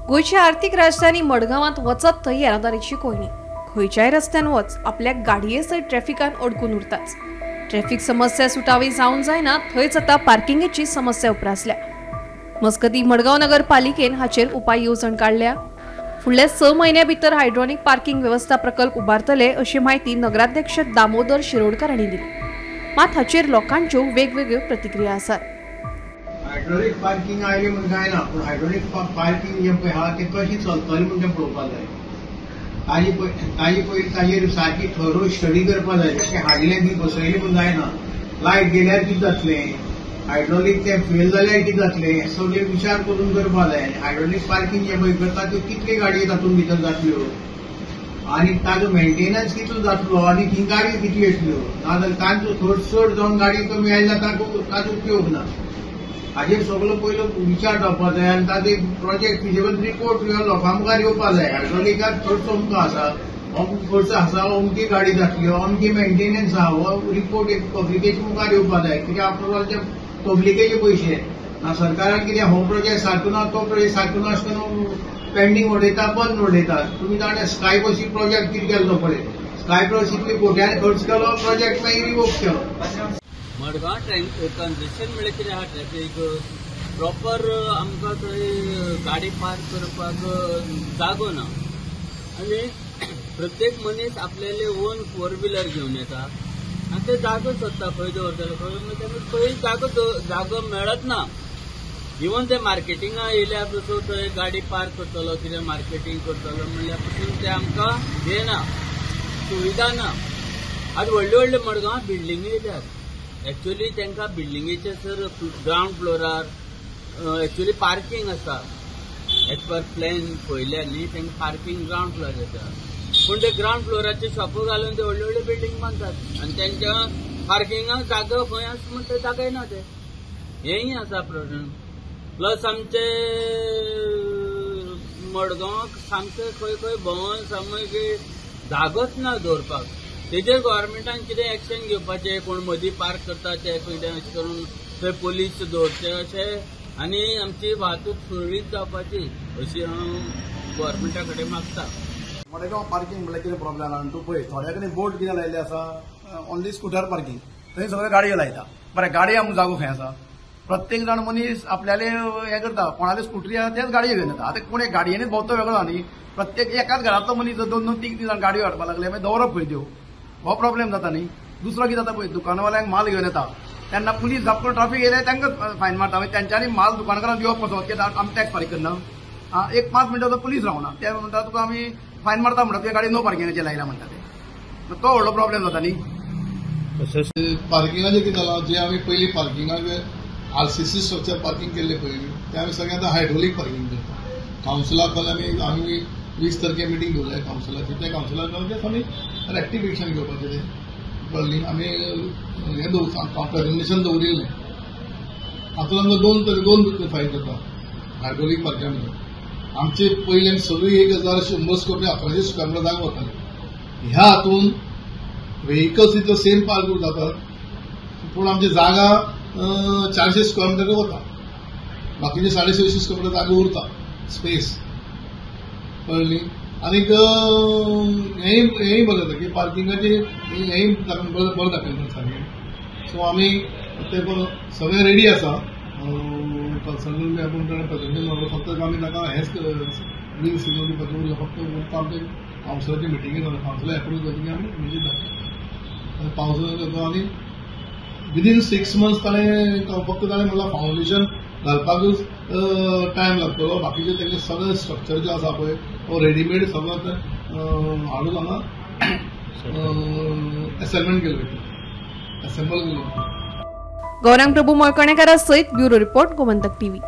गोंयची आर्थिक राजधानी मडगांवांत वचत थंय येरादारीची कोयणी. खंयच्याय रस्त्यान वच आपल्या गाडये सयत ट्रॅफिकान अडकून उरताच. ट्रॅफिक समस्या सुटावी जावन जायना थंयच आतां पार्किंगेची समस्या उप्रासल्या. मजगतीं मडगांव नगरपालिकेन हाचेर उपाय येवजण काडल्या. फुडल्या 6 म्हयन्या भितर हायड्रॉनिक पार्किंग वेवस्था प्रकल्प उबारतले अशी म्हायती नगराध्यक्ष दामोदर शिरोडकर हांणी दिली. मात हाचेर लोकांच्यो वेगवेगळ्यो प्रतिक्रिया आसात. हायड्रोलिक पार्किंग आयलें म्हूण जायना, पूण हायड्रोलिक पार्किंग जें पळय आहा तें कशें चलतलें म्हूण तें पळोवपाक जाय. ताजी पयलीं ताजेर सारकी थरो स्टडी करपाक जाय. तशें हाडलें ती बसयलें म्हूण जायना. लायट गेल्यार कितें जातलें, हायड्रोलिक तें फेल जाल्यार कितें जातलें, हें सगळें विचार करून करपाक जाय. आनी हायड्रोलिक पार्किंग जें पळय करता त्यो कितल्यो गाडयो तातूंत भितर जातल्यो आनी ताजो मेंटेनन्स कितलो जातलो आनी ती गाडी कितली येतल्यो, नाजाल्यार तांचो थोड चड जावन गाडी कमी आयल्यार ताजो उपयोग ना. हाजेर सगलो पयलो विचार जावपाक जाय आनी ताजो एक प्रोजेक्ट फिजिबल रिपोर्ट लोकां मुखार येवपाक जाय. हायड्रोलिकाक चडसो अमको आसा, अमको खर्च आसा, अमकी गाडी जातली, अमकी मेंटेनन्स आहा, हो रिपोर्ट एक पब्लिकेच्या मुखार येवपाक जाय. कित्याक आफ्टर ऑल ते पब्लिकेचे पयशे ना. सरकारान कितें हो प्रोजेक्ट सारको ना, तो प्रोजेक्ट सारको ना अशें करून पेंडींग उडयता, बंद उडयता. तुमी जाणा स्काय बसी प्रोजेक्ट कितें केलो पळय, स्काय बस इतले कोट्यांनी खर्च केलो, प्रोजेक्ट मागीर रिवोक केलो. मडगांव कंजेशन म्हणल्यार कितें आहा, ट्रॅफीक प्रॉपर आमकां थंय गाडी पार्क करपाक जागो ना आनी प्रत्येक मनीस आपल्याले ओन 4 व्हिलर घेवन येता आनी ते जागो सोदता खंय दवरतले खंय, तांकां खंय जागो मेळत ना. इवन ते मार्केटिंगा येयल्यार पसून थंय गाडी पार्क करतलो कितें मार्केटींग करतलो म्हणल्यार पसून ते आमकां हें ना, सुविधा ना. आतां व्हडले व्हडले मडगांव बिल्डिंगी येयल्यात. एक्चुअली तांकां बिल्डिंगेचे सर ग्रावंड फ्लोरार एक्चुअली पार्किंग आसा, एज पर प्लॅन पळयल्या न्ही तांकां पार्किंग ग्रावंड फ्लोर आसा, पूण ते ग्रावंड फ्लोराचे शॉप घालून ते व्हडले व्हडले बिल्डिंग बांदतात आनी तांच्या पार्किंगाक जागो खंय आसा म्हण ते दाखयना. ते हेंय आसा प्रॉब्लेम. प्लस आमचे मडगांवाक सामके खंय खंय भोंवन सामके जागोच ना दवरपाक. तेजेर गव्हर्मेंटान कितें एक्शन घेवपाचें, कोण मदीं पार्क करता ते कितें अशें करून थंय पोलीस दवरचे अशें आनी आमची वाहतूक सुरळीत जावपाची अशी हांव गव्हर्मेंटा कडेन मागता. मडगांव पार्किंग म्हणल्यार कितें प्रॉब्लेम आहा तूं पळय, थोड्या कडेन बोर्ड कितें लायिल्ले आसा, ओनली स्कुटर पार्किंग, थंय सगळे गाडयो लायता. बरें, गाडयो आमकां जागो खंय आसा? प्रत्येक जाण मनीस आपल्याले हें करता, कोणाले स्कुटरी आसा तेच गाडयो घेवन येता. आतां कोण एक गाडयेनच भोंवतो वेगळो न्ही, प्रत्येक एकाच घरांतलो मनीस 2 2 3 3 जाण गाडयो हाडपाक लागले, मागीर दवरप खंय त्यो, हो प्रॉब्लेम जाता न्ही. दुसरो कितें जाता पळय, दुकानवाल्यांक माल घेवन येता तेन्ना पुलीस धापकून ट्राफीक येयले तांकां फायन मारता. मागीर तेंच्यांनी माल दुकानकारांक दिवप कसो, कित्याक आमी टॅक्स फारीक करना. एक 5 मिनटां तो पुलीस रावना, ते म्हणटा तुका आमी फायन मारता म्हणटा, तुवें गाडी नो पार्किंगाचेर लायला म्हणटा ते, तो व्हडलो प्रॉब्लेम जाता न्ही. तशेंच पार्किंगाचें कितें जालां, जे आमी पयलीं पार्किंगाक आरसीसी स्ट्रक्चर पार्किंग केल्लें पयलीं, ते आमी सगळें आतां हायड्रोलीक पार्किंग करता. कावन्सिलाक फाल्यां आमी 20 तारखे मिटींग दवरल्या कावन्सिलाची, त्या कावन्सिलाक आमी रेक्टिफिकेशन घेवपाचें तें कळ्ळी. आमी हें दवर प्रेजेंटेशन दवरिल्लें. आतां आमकां दोन फायदे जाता हायड्रोलीक पार्किंगा भितर. आमचे पयलीं सगळी 1100 स्क्वेअर फीट 1100 स्क्वेअर मिटर जागो वताली, ह्या हातून व्हेकल्स इतलो सेम पार्क जातात, पूण आमची जागा 400 स्क्वेअर मिटर वता, बाकीचे 650 स्क्वेअर मिटर जागा उरता स्पेस, कळ्ळी. आनीक हेंय बरें जाता की पार्किंगाचें हेंय बरें दाखयता सारकें. सो आमी ते सगळें रेडी आसा, कन्सल्टंट बी आपूण ताणें प्रेजेंटेशन मारलो, फक्त आमी ताका हेंच ग्रीन सिग्नल दिवपाचें उरलें. फक्त उरता आमचें कावन्सिलाची मिटिंगे जाता, कावन्सिला एप्रूव जातकीर आमी इमिजिएट दाखयता. पावसाचो जाता आनी विदीन 6 मंथ्स ताणें फक्त ताणें म्हणलां फावंडेशन घालपाकूच टायम लागतलो, बाकीचे तेंगे सगळें स्ट्रक्चर जें आसा पळय तो रेडीमेड सगळें तें हाडून हांगा असेंबल केलें वयता, असेंबल केलें. गौरांग प्रभू मळकणेकारा सयत ब्युरो रिपोर्ट, गोमंतक टीव्ही.